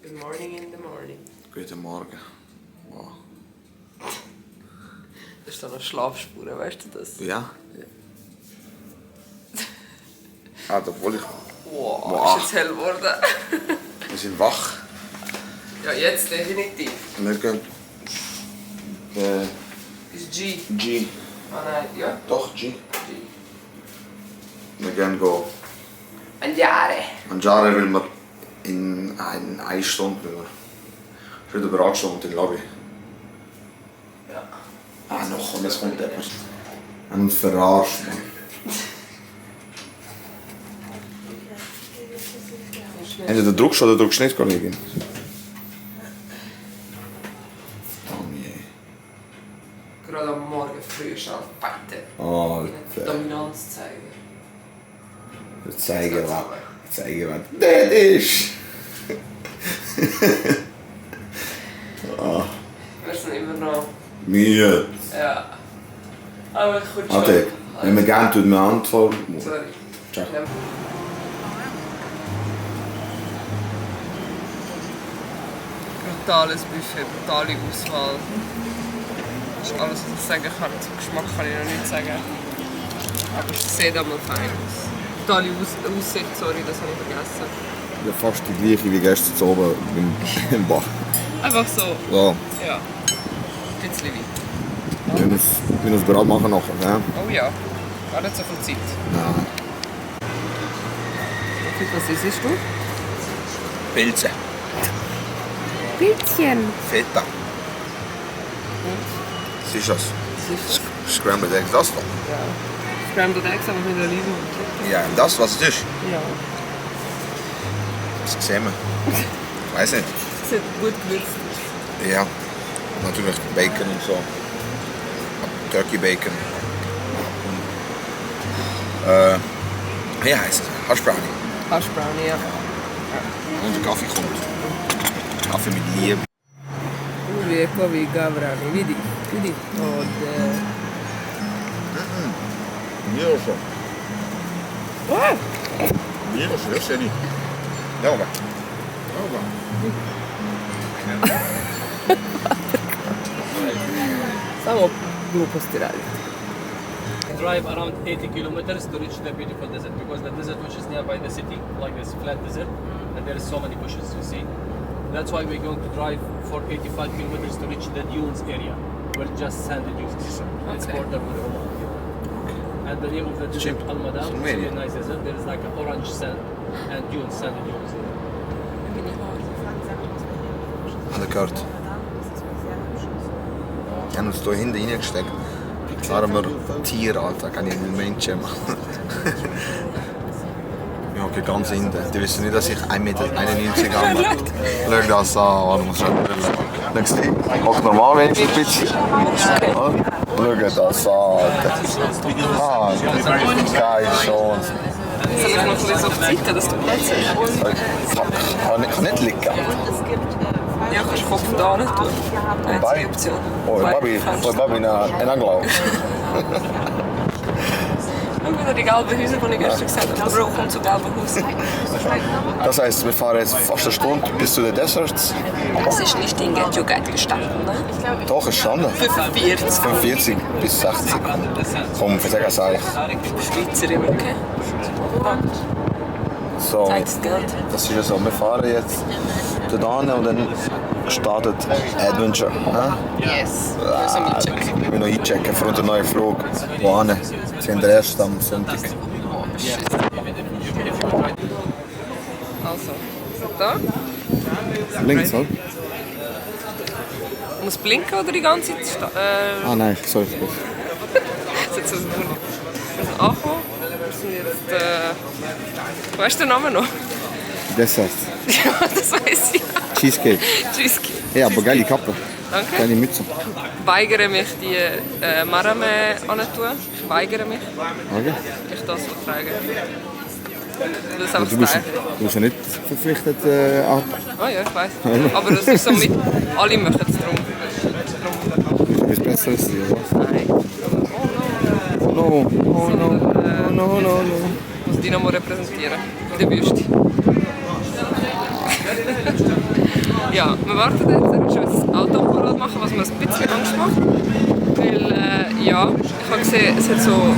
Good morning in the morning. Guten Morgen. Wow. Das ist so eine Schlafspur, weißt du das? Ja? Ah, obwohl ich... Wow, ist jetzt hell geworden. Wir sind wach. Ja, jetzt definitiv. Wir gehen... Ist G. G. Ah nein, ja. Doch, G. Wir gehen go Mangiare. mangiare, weil wir in eine Stunde... Schon über 8 Stunden in der Lobby. Ja. Ah, noch, und es kommt etwas. Ein verarscht, Mann. Entweder drückst du oder drückst du nicht, Kollegin. Oh je. Gerade am Morgen früh schon arbeiten. Alter. Dominanz zeigen. Zeigen, was das ist. Wir sind immer noch... Mühe. Ja. Aber ich würde Warte, wenn man gerne tut, man Hand voll. Sorry. Ciao. Ja. Brutales Buffet, brutale Auswahl. Das ist alles, was ich sagen kann. Zum Geschmack kann ich noch nicht sagen. Aber es sieht einmal fein aus. Brutale Aussicht, sorry, das habe ich vergessen. Ja, fast die gleiche wie gestern zu oben im Bach. Einfach so. So, Ja. Ein bisschen weit. wir müssen uns bereit machen nachher, ne? Oh ja. Gar nicht so viel Zeit. Nein. Was isst du? Pilze. Pilzchen. Feta. Was ist das? Was ist Scrambled Eggs, das doch? Ja. Scrambled Eggs, aber mit Oliven. Ja, das, was es ist? Ja. Das sehen wir. Ich weiß nicht. Es sieht gut gewürzt. Ja, natürlich Bacon und so. Turkey Bacon. Wie heißt es? Hash Brownie. Hash Brownie, ja. Unser Kaffee kommt. Kaffee mit Liebe. Lijekovi gavrani, vidi. Od... Miroša. Miroša, još jedni. Evo ga. Samo gluposti raditi. Drive around 80 kilometers to reach the beautiful desert, because the desert which is nearby the city, like this flat desert, and there is so many bushes, you see. That's why we're going to drive for 85 kilometers to reach the dunes area, where just sandy dunes. It's Okay. border with Oman. And the name of the desert, Al Madam, it's a very nice desert. There is like an orange sand and dunes, sandy dunes. Hat er gehört? Die haben uns hier hinten reingesteckt. Armer Tier, Alter, kann ich nicht Menschen machen. Ich hocke ganz hinten. Die wissen nicht, dass ich 1,91 Meter habe. Schau das an, warte mal schnell. Schau dir. Ich hocke normal wenigstens ein bisschen. Schau das an, Alter. Ah, geil schon. Soll ich noch ein bisschen auf die Seite, dass du Platz hast? Ich kann nicht liegen. Ja, kannst du Kopf da nicht tun. Bein? Oh, ich habe einen Anglauf. Schau wieder die gelben Häuser, die ich gestern gesehen habe. Der Bro kommt zu gelben Haus. Das heisst, wir fahren jetzt fast eine Stunde bis zu den Deserts. Es ist nicht in Getjugat gestanden, ne? Doch, ist schon. 45. 45 bis 60. Komm, versag es euch. Schweizerin, okay? So, Zeig das Geld. das ist ja so. Wir fahren jetzt da hin und dann startet Adventure. Yes. Wir müssen mitchecken. Wir müssen noch einchecken für unseren neuen Flug. Wohin? Wir sind der erste am Sonntag. Also, da. Links, oder? Muss blinken oder die ganze Zeit? Ah nein, sorry. Jetzt ist es gut. Wir sind angekommen. Wir sind jetzt... weißt du den Namen noch? Dessert. Ja, das weiß ich. Cheesecake. Cheesecake. Ja, aber geile Kappe. Danke. Geile Mütze. Ich weigere mich, die Marame anzutun. Ich weigere mich, Okay. ich das tragen. Das ist einfach Du bist Style. ja nicht verpflichtet ab. Oh ja, ich weiß. Aber das ist so mit... Alle machen es drum. Du bist besser als die, oder? Nein. Oh no, oh no, oh no, no, no. Ich muss Dynamo repräsentieren. In der Wüste. Ja, wir warten jetzt. Er ist das Auto parat machen, was mir ein bisschen Angst macht. Weil, ja, ich habe gesehen, es hat so...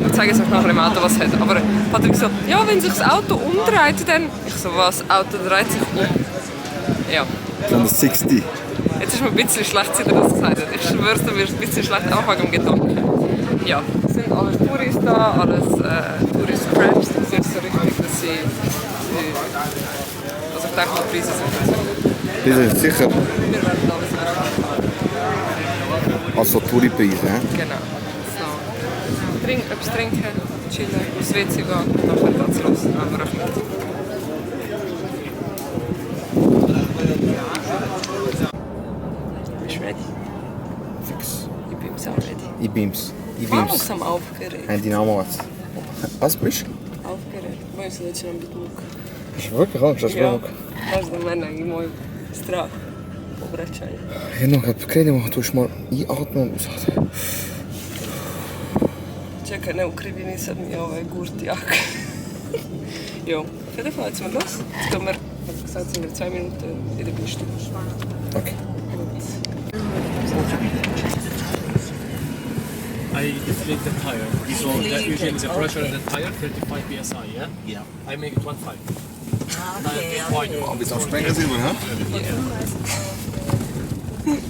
Ich zeige es euch nachher im Auto, was es hat. Aber Patrick so, ja, wenn sich das Auto umdreht, dann... Ich so, was? Das Auto dreht sich um? Ja. 160. Jetzt ist mir ein bisschen schlecht, seit er das gesagt hat. Ich schwöre, du wirst ein bisschen schlecht anfangen am Gedanken. Ja, es sind alles Touristen da, alles Tourist-Crabs. Das ist nicht so richtig, dass sie... Also ich denke, die Preise sind so. Die sind sicher Wir werden alles machen. also Touri-Preise, hä? Genau. So. Etwas trinken, chillen, aufs WC gehen und dann geht es los. Dann haben wir auch mit. Bist du ready? Fix. Ich bin auch ready. Ich bin's. Langsam aufgeregt. Ein Dynamo was. Was bist du? Aufgeregt. Mooi se začnem biti muka. Hast du wirklich Angst, dass Ja. du Baš za mene je moj strah obraćanje. Jedno kad krenemo, tu još malo i atmom sad. Čekaj, ne ukrivi nisam mi ovaj gurt jak. Jo, auf jeden Fall, jetzt mal los. Jetzt gehen wir, wie gesagt, sind wir 2 Minuten in der Piste. Okay. I deflate the tire. So that usually is the pressure in the tire, 35 psi, yeah? Yeah. I make it 1.5. Okay. Oh, bist du am Sprengen sind wir, hä?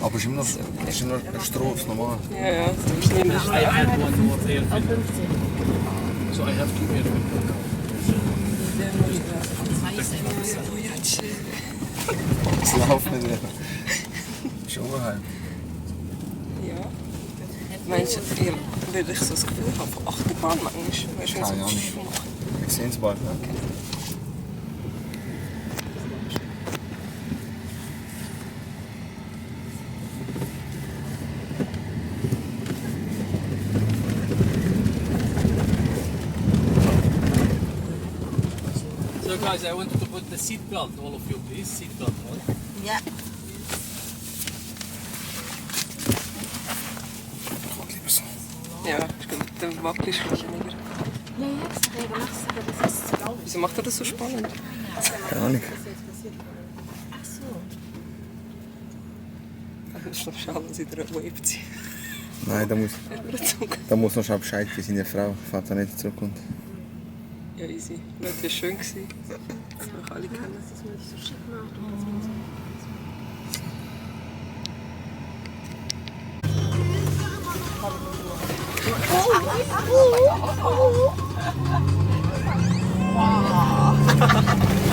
Aber es ist immer noch eine Straße, normal. Ja, ja, so schnell nicht. I add one more air filter. So I have 2 air filters. Oh ja, chill. Es läuft nicht mehr. Schon heim. Ja. Meinst du, ihr würde ich so das Gefühl haben von Achterbahn manchmal? Weißt du, wenn Keine so Ahnung. machen? Wir sehen es bald, ne? So guys, I want you to put the seat belt, all of you please, seat belt on. Yeah. Gott, lieber so. Ja, ich glaube, der Wackel ist vielleicht weniger. Ja, ja, ich sage eben nachts, aber das ist zu traurig. Wieso macht er das so spannend? Keine Ahnung. Ach so. Das ist noch schade, dass ich da waved sie. Nein, da muss noch schnell Bescheid geben, seine Frau, falls er nicht zurückkommt. Ja, easy. Das war schön. Das wir alle kennen. Dass man sich so schick macht und dass man so...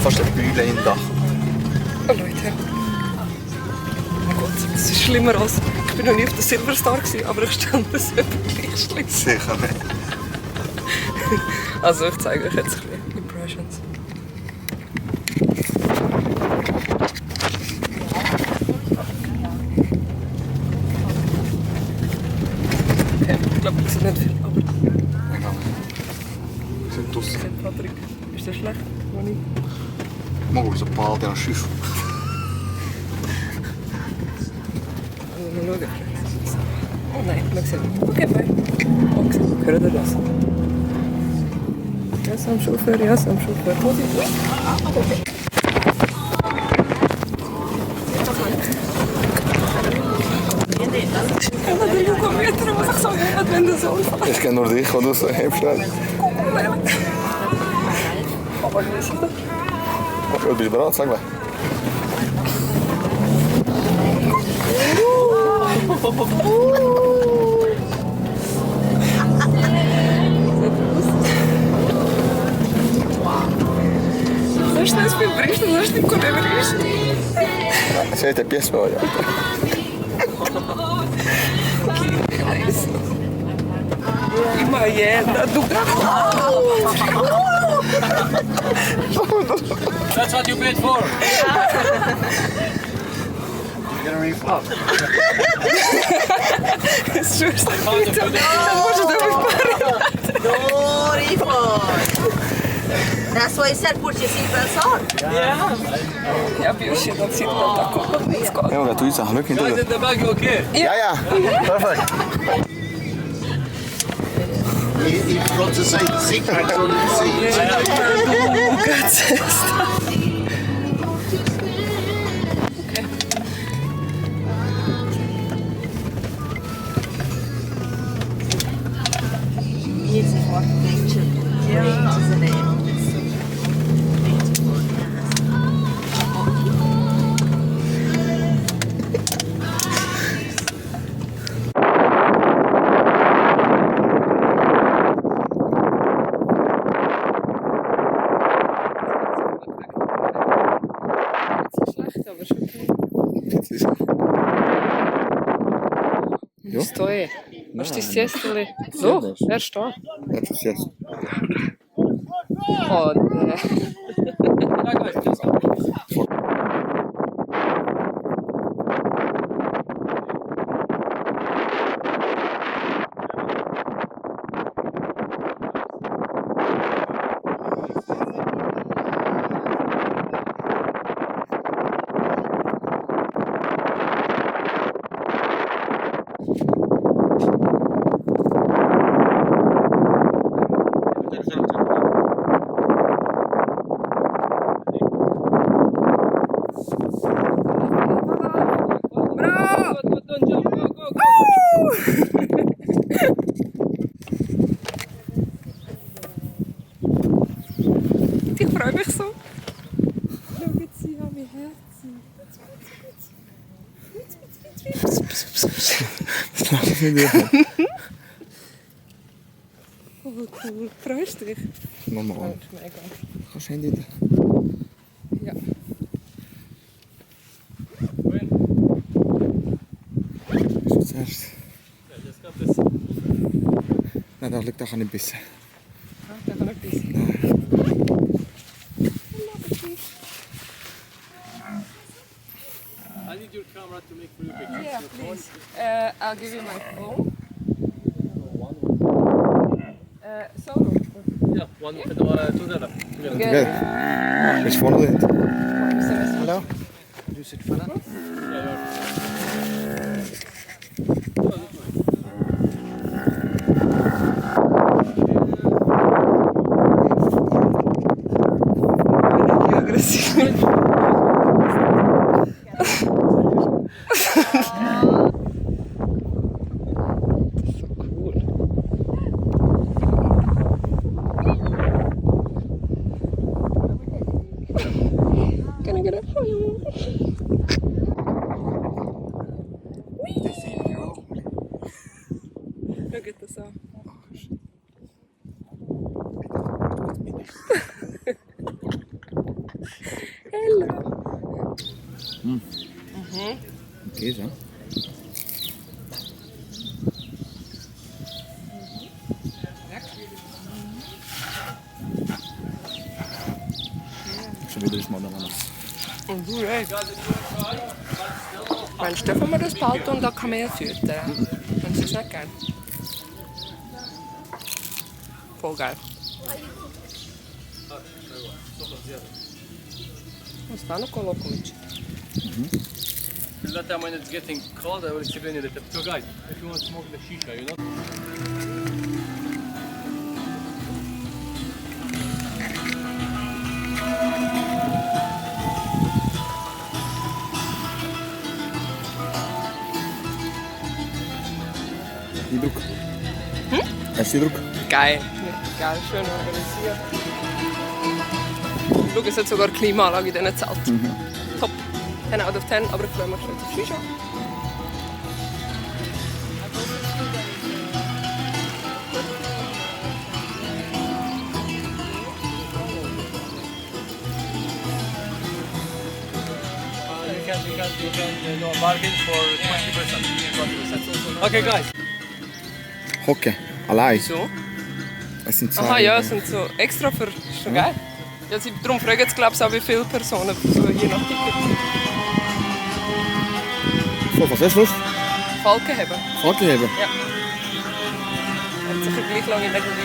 Fast eine Bühle im Dach. Oh Leute. Oh Gott, das ist schlimmer als... Ich war noch nie auf der Silverstar, aber ich stelle mir das wirklich schlimm. Sicher nicht. Also ich zeige euch jetzt ein bisschen Impressions. Okay, ich glaube, das sind nicht viel, aber... Wir sind draussen. Okay, Patrick, ist das schlecht, Moni? Mal gucken, so ein paar der Schiff. Also mal schauen. Oh nein, man sieht nicht. Okay, bye. Okay, hört ihr das? Ja, am Chauffeur, ja, am Chauffeur. Ja, der Luca Meter, was ich so höre, wenn du so anfängst. Ich kenne nur dich, oder so hebst. Aber nicht. Okay, bist du bereit? Sag mal. Zašto ne smijem prišti, zašto niko ne vriši? Sve te pjesme ovdje. Ima jedna duga. That's what you paid for. Slušaj, pitam, može da mi pari. That's why I said put your seatbelts on. Ja bi još jedan sitno tako kod nisko. Evo ga, tu iza, look into Guys it. in the back, you okay? Ja, ja, perfect. He forgot to say the seatbelts on the seat. schlecht, aber schon okay. Jetzt ist Ja? Stoję. Masz ty Nein. siesteli? Siedliš. So, er steht. Ja, das jetzt. Oh, ne. Yeah, guys, let's go. Ich freue mich so. Schaut sie an, wie herzig. Das lachen wir dir. Oh, cool. Freust du dich? Normal. Das ist mega. Kannst du Handy da? Ja. Was ist zuerst? Yeah, just got this. Nein, da liegt auch nicht bissen. Ah, da kann etwas. I need your camera to make for you pictures. Yeah, Your phone. please. I'll give you my phone. Solo. Yeah, one together. Together. Together. Bist du vorne oder hinten? Hallo? Du zit vanaf? Aggressiv. So cool. Can I get a photo? Look at this. Hello. Okay, so. Schon wieder ist mal da was. Und du, ey. Meinst du, dürfen wir das behalten und da Kamel füttern? Findest du das nicht geil? Voll geil. Was ist da noch Kolokovic? That time when it's getting cold, I will explain you that. So guys, if you want to smoke the shisha, you know. Die Druck. Hast du die Druck? Geil. Geil, schön organisiert. Schau, es hat sogar Klimaanlage in diesen Zelten. Top. 10 out of 10, aber ich freue mich schon auf Shisha. You can bargain for 20%. Okay, guys. Hocken. Allein. So. Es sind zwei. Aha, ja, es sind so extra für. Ist schon geil. Ja, darum fragen sie, glaube ich, auch, wie viele Personen so je nach Ticket. So, was hast du Lust? Falken haben. Falken heben? Ja. Hat sicher gleich lange in der gleichen.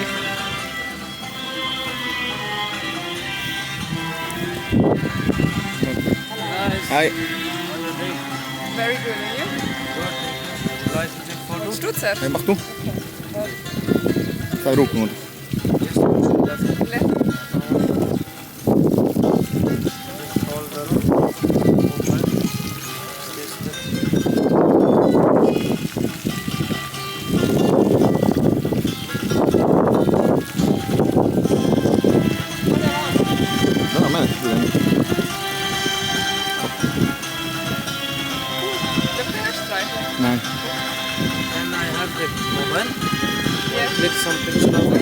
Hi. Very good, and you? Willst du zuerst? Hey, mach du. Zwei Rucken, oder? Ja, men. Nein. And I have the mobile. Yeah. Click some picture of it.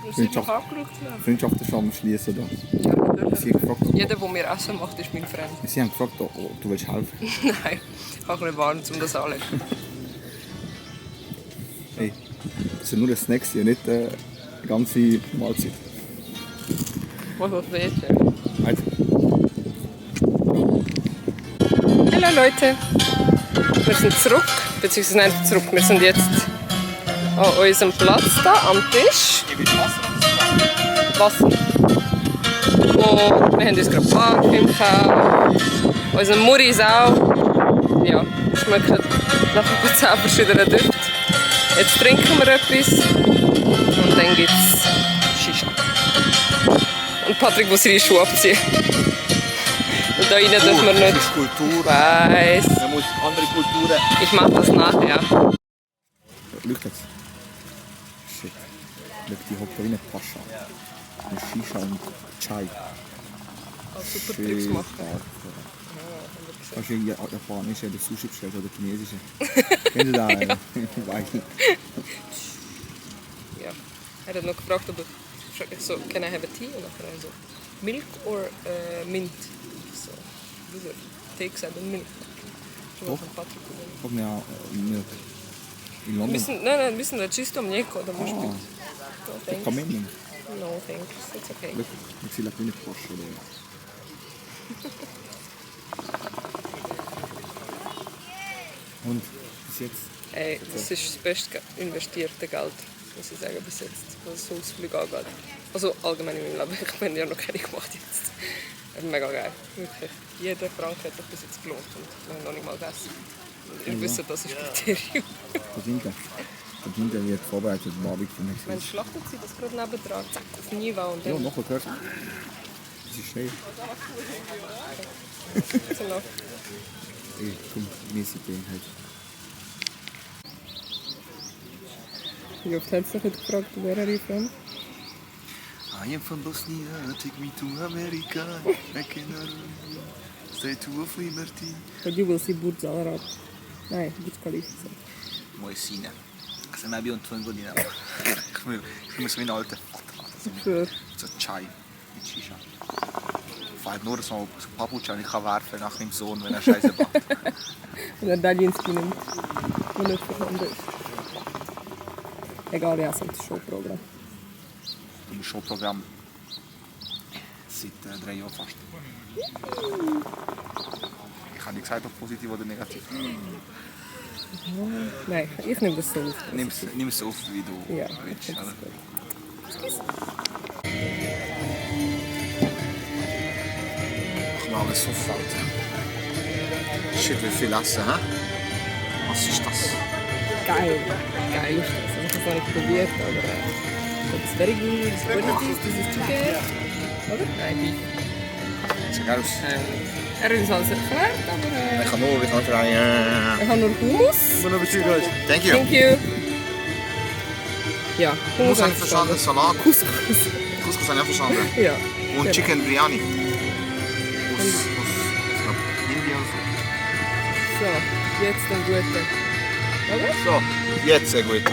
Wir sind noch angeschaut. Freundschaften schon am Schließen da. Ja, natürlich. Sie haben gefragt, Jeder, der mir Essen macht, ist mein Freund. sie haben gefragt, ob du willst helfen. Nein, ich habe ein bisschen warm, um das anzulegen. Hey, das sind nur ein Snack und nicht eine ganze Mahlzeit. Was willst du? Also, Hallo Leute, wir sind zurück, beziehungsweise nicht zurück, wir sind jetzt an unserem Platz da am Tisch. Wasser. Und wir haben uns gerade Parfüm gekauft. Unser Muri ist auch. Ja, schmeckt nach 10 verschiedenen Düften. Jetzt trinken wir etwas und dann gibt es Shisha. Und Patrick muss seine Schuhe abziehen. Und da rein dürfen wir nicht. das ist Kultur. Weiss. Man muss andere Kulturen. Ich mache das nachher. Schau jetzt. Shit. Schau, die hockt da rein, Pascha. Mit Shisha und Chai. Super Tricks machen. Kannst du japanische oder Sushi bestellen oder chinesische? Kennt ihr da einen? Weiß nicht. Ja. Er hat noch gefragt, ob ich so, can I have a tea? Und dann so, milk or mint? So, wieso? Tee gesagt und Milk. Schon mal von Patrick gewonnen. Guck mir Milk. In Wir London. müssen da Giusto Mnieco, da musst du Ah, No thanks. komm in. No thanks, it's okay. Look, jetzt will ich nicht Pascha. Und bis jetzt? Ey, das ist das beste investierte Geld, muss ich sagen, bis jetzt, was so Ausflüge angeht. Also allgemein in meinem Leben, ich habe ja noch keine gemacht jetzt. Mega geil, wirklich. Jeder Franken hat sich bis jetzt gelohnt und wir haben noch nicht mal gegessen. Und ihr wisst, das ist Kriterium. Verdient er wird vorbereitet am Abend für nächstes Wenn schlachtet sie das gerade nebendran, zack, auf Niveau und Ja, dann noch gehört. Das ist schnell. so noch. Ey, komm, mäßig den halt. Wie oft hat es dich gefragt, wer er ist? I am from Bosnia, take me to America. I cannot stay to a free Martin. But you will see Burj Al Arab. Nein, Burj Khalifa. Moisina. Also मैं भी उन तुम को नहीं ना ich muss wie ein alter Vater Sure. so Chai mit Shisha fahrt nur so Papucha ich kann werfen nach dem Sohn wenn er Scheiße macht Und er Dalinski nimmt, der nicht vorhanden ist. Egal, ja, es ist ein Showprogramm. im Showprogramm seit 3 Jahren fast ich habe nicht gesagt ob positiv oder negativ Nein, ich nehme das so auf. nimm es so auf wie du Ja, willst ich finde oder? das gut. Mach mal alles so falt shit wie viel essen hä? Was ist das? Geil. Geil ist das. Also, ich habe es noch nicht probiert, aber it's very good. It's qualities, this is chicken. Oder? Nein, Beef. Sieht geil aus. Er hat uns alles erklärt, aber Ich kann nur draaien. ich habe nur Hummus. Thank you. Thank you. Ja, Hummus habe habe ich verstanden, Salat, Couscous. Couscous habe ich auch verstanden. Ja. Und Genau. Chicken Biryani. Aus Indien. So, jetzt ein guter. Oder? So, jetzt sehr gut.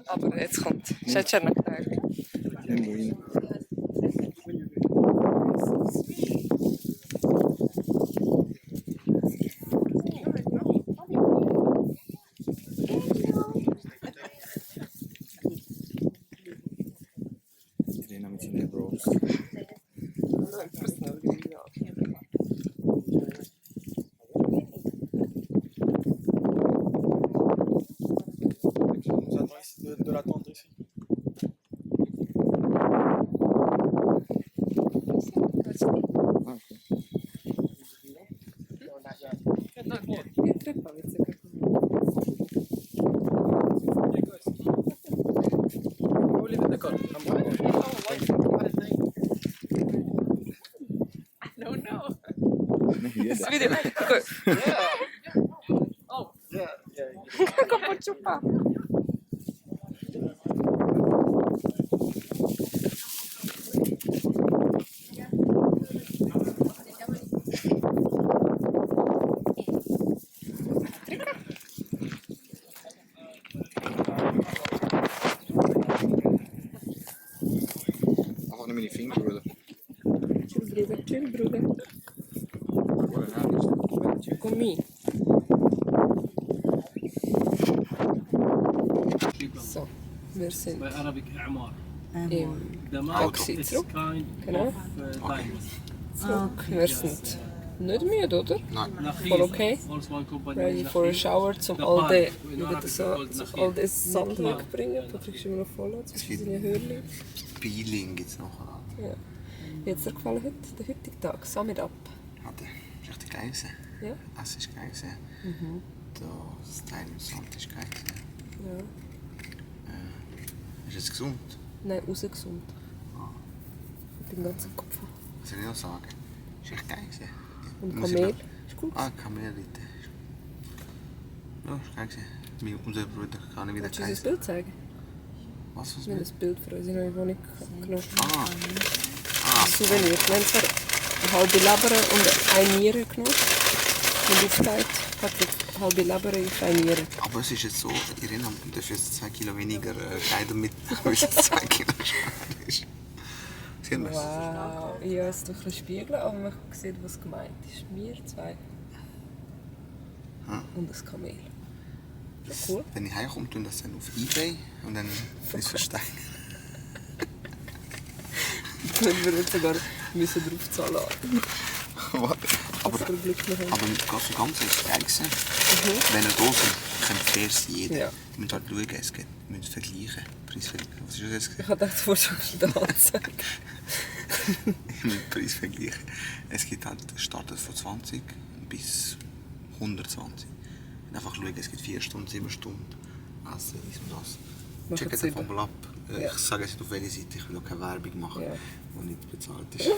Aber jetzt kommt Tschetschenberg. Irgendwo rein. Irena mit seinen Bros. De l'attendre ici. Das Video. Kako čupa. Einfach nur meine Finger, Bruder. Chill, Bruder. Gummi. So, wir sind By Arabic A'mar. im The mouth Taxi is zurück. kind Genau. of diamonds. Zurück. Wir sind nicht müde, oder? Nakhil, Voll okay. also one company Ready in for a Nakhil. shower, zum The all park, den, in schau Arabic das so, called zum Nakhil. all den Sand wegbringen. Patrick ist immer noch voll zwischen seinen Hörnchen. Peeling gibt es noch. Ja. Wie hat es dir gefallen heute, der heutige Tag? Sum it up. Hat er richtig geil gewesen. Ja. Es ist geil gewesen. Das Teil im Sand ist geil gewesen. Ja. Ist es gesund? Nein, rausgesund. Mit dem ganzen Kopf. Was soll ich noch sagen? Ist echt geil gewesen. Und Muss ich Kamel. noch- Ist gut. Ah, Kamel, bitte. Ja, ist geil gewesen. Unser Bruder kann nicht wieder Willst du uns geil ein Bild zeigen? Was Wir haben ein Bild für unsere neue Wohnung genommen. Ah, Souvenir. Wir haben zwar eine halbe Leber und eine Niere genommen. Und aufgeteilt. Patrick, halbe Leber und eine Niere. aber es ist jetzt so, Irina, du darfst jetzt 2 Kilo weniger Kleider mitnehmen, weil es 2 Kilo schwer ist. Sehen wir es? Wow. Ja, es ist doch ein spiegeln, aber man sieht, was gemeint ist. Wir zwei. Und das Kamel. Cool. Wenn ich heimkomme, tun das dann auf eBay und dann ist es versteigert. Dann würden wir sogar müssen drauf zahlen. aber Zum Glück noch. aber ganz im Ganzen ist es geil gewesen. Wenn ihr da seid, könnt fair sein, jeder. Ja. Ihr müsst halt schauen, es geht, ihr müsst vergleichen. Preisvergleichen. Was ist das jetzt? Ich habe gedacht, du wolltest schon wieder anzeigen. Ihr müsst Preis vergleichen. Es gibt halt startet von 20 bis 120. Und einfach schauen, es gibt 4 Stunden, 7 Stunden. Essen, dies und das. Machen Checkt Sie einfach mal ab. Ja. Ich sage jetzt nicht auf welche Seite, ich will auch keine Werbung machen, Ja. die nicht bezahlt ist.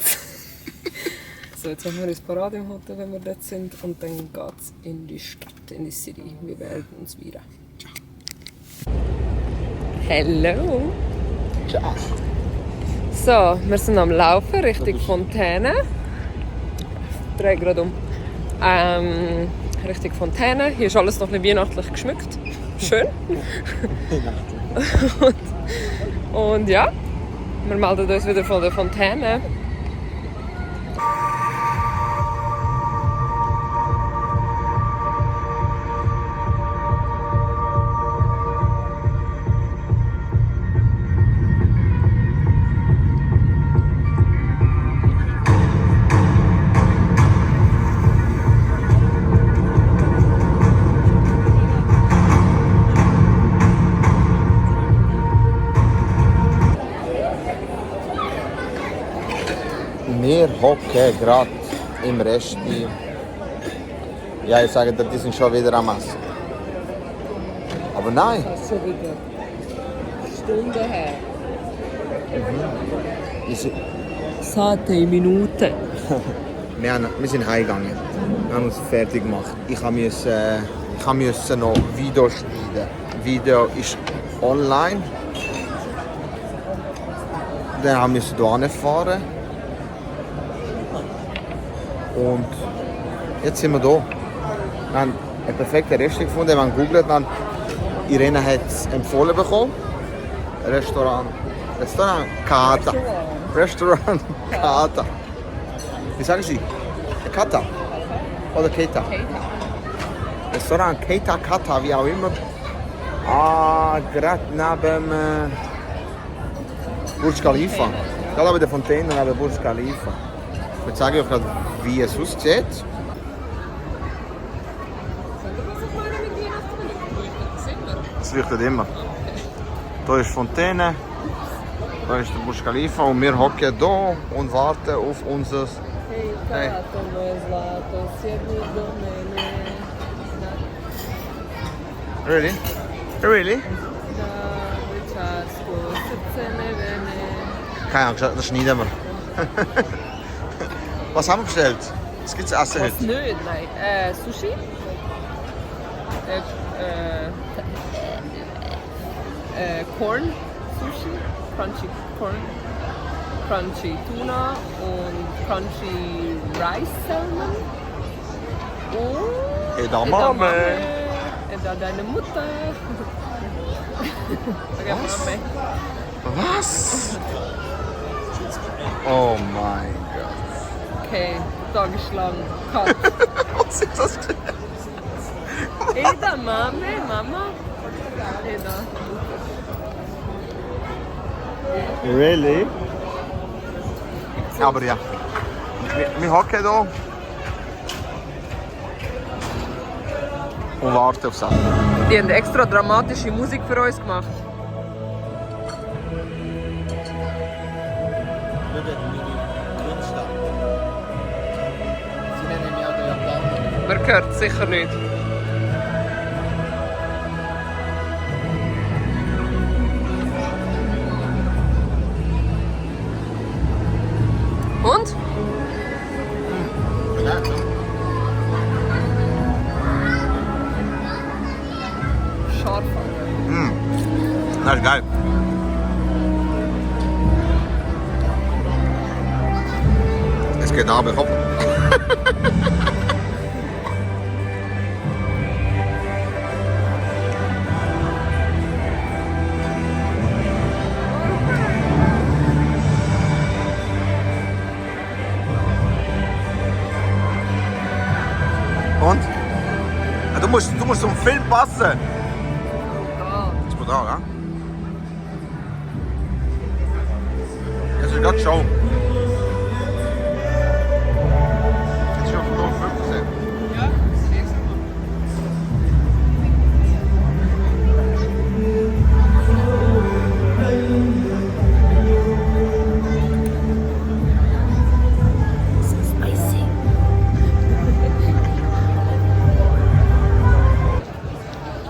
So, jetzt haben wir uns parat im Hotel, wenn wir dort sind. Und dann geht es in die Stadt, in die City. Wir melden uns wieder. Ciao. Hallo! Ciao! So, wir sind am Laufen Richtung Fontäne. Ich drehe gerade um. Richtung Fontäne. Hier ist alles noch ein bisschen weihnachtlich geschmückt. Schön. und ja, wir melden uns wieder von der Fontäne. Wir hocken gerade im Resti. Ja, ich sage dir, die sind schon wieder am Essen. Aber nein, Schon wieder Stunden her. wir 10 Minuten. wir sind heimgegangen. Wir haben uns fertig gemacht. Ich musste noch Video schneiden. Das Video ist online. Dann mussten wir hierher fahren. Und jetzt sind wir hier. Wir haben einen perfekten Restaurant gefunden, wir haben gegoogelt, wir haben Irene hat es empfohlen bekommen. Restaurant Kata. Restaurant Kata. Wie sagen Sie? Kata? Oder Keita? Restaurant Keita Kata, wie auch immer. Gerade neben Burj Khalifa. Gerade bei der Fontäne neben Burj Khalifa. Ich zeige euch gerade, wie es aussieht. Es leuchtet immer. Hier ist die Fontäne, hier ist der Burj Khalifa und wir hocken hier und warten auf unser... Hey. Really? Really? Keine Ahnung, das schneiden wir. Was haben wir bestellt? Was gibt es zu essen heute? Was nicht, nein. Sushi. Corn Sushi. Crunchy Corn. Crunchy Tuna und Crunchy Rice Salmon. Und Edamame. Da deine Mutter. Was? Oh mein Gott. Okay, Tag ist lang. Cut. Was ist das denn? Edamame, Mama. Eda. Really? Aber ja. Wir hocken hier und warten auf Sachen. Die haben extra dramatische Musik für uns gemacht. Sie nennen mich auch der Japaner. Man hört es sicher nicht. Und? Scharf. Das ist geil. Es geht ab, ich hoffe. Und? Ja, du musst zum Film passen. Das ist brutal, ja? Das ist gerade Show. Das ist schon von 15. Ja,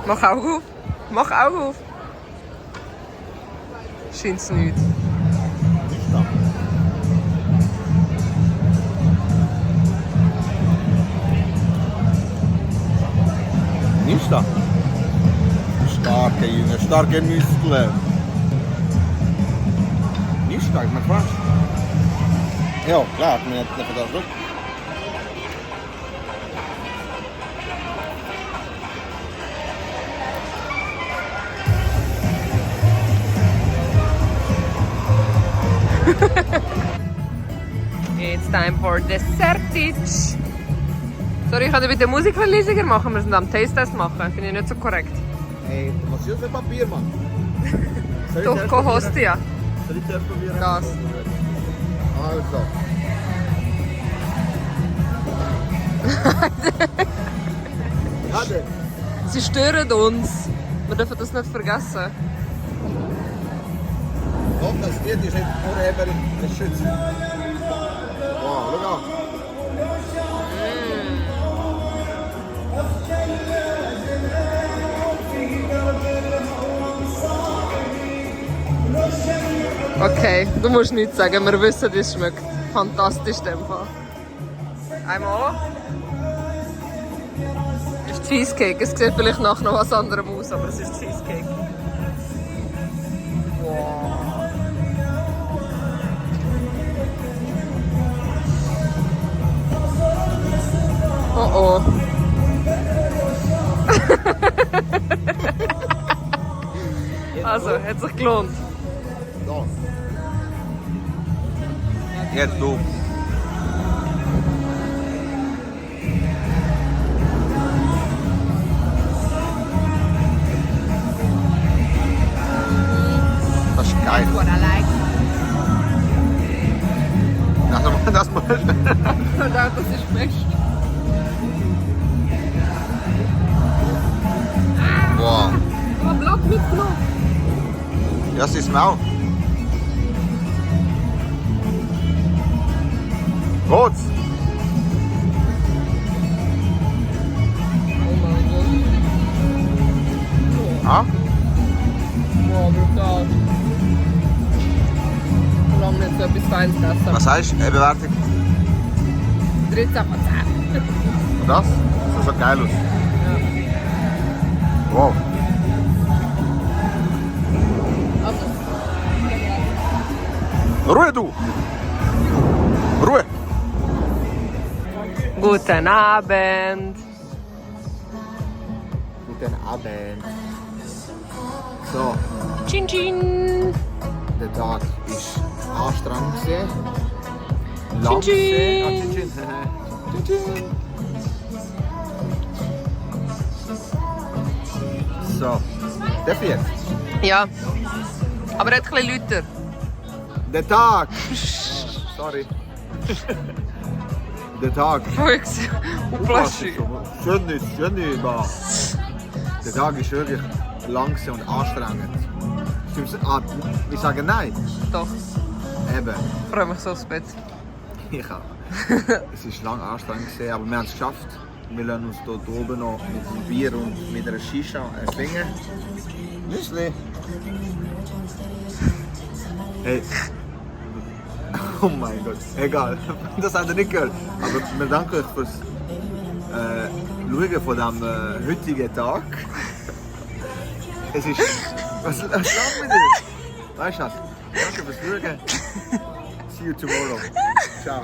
Mach auch auf. Mach auch auf. Scheint's nicht. Nimmst du das? Starke Junge, starke Muskeln. Nimmst du das? Ich meine, was? Ja, klar, ich meine, nicht für das, oder? It's time for Dessertich. Sorry, ich kann bitte Musik leiser machen. Wir sind am Taste-Test machen. Finde ich nicht so korrekt. Hey, was ist das für Papier, Mann? Doch, Hostia. Soll ich zuerst probieren? Das. Also. Warte. Sie stören uns. Wir dürfen das nicht vergessen. Doch, das geht, ist nicht Urheberin geschützt. Wow, schau an. Okay, du musst nichts sagen, wir wissen, wie es schmeckt. Fantastisch in dem Fall. Einmal. Das ist Cheesecake. Es sieht vielleicht nach noch was anderem aus, aber es ist Cheesecake. Wow. Oh oh. Also, hat sich gelohnt. Jetzt du. Das ist geil. What I like. Das muss Und auch, das ist best. Wow. Oh, Block mitgenommen. Ja, das ist mau. Rot. Oh mein Gott. Ah? Wow, brutal. Ich habe nicht so etwas Feines gegessen. Was heißt Bewertung? 13 von 10. Und das? Das sieht geil aus. Wow. Ruhe du! Ruhe! Guten Abend. Guten Abend. So, Chin Chin. der Tag ist anstrengend gewesen. Chin Lang Chin. gewesen. Chin Chin. So, darf ich jetzt? Ja. Aber er hat ein bisschen lauter. Der Tag! Sorry. Der Tag. Fuchs. Und Plastik. Schön nicht, da. Der Tag ist wirklich langsam und anstrengend. Stimmt's? Ah, ich sage nein. Doch. Eben. Ich freue mich so aufs Bett. Ich auch. Es war lang anstrengend, gewesen, aber wir haben es geschafft. Wir lassen uns hier oben noch mit einem Bier und mit einer Shisha erschwingen. Müsli. Hey. Oh mein Gott, egal. Das habt ihr nicht gehört. Aber wir danken euch fürs Schauen von diesem heutigen Tag. Es ist... Was lacht mit dir? Weißt du was? Danke fürs Schauen. See you tomorrow. Ciao.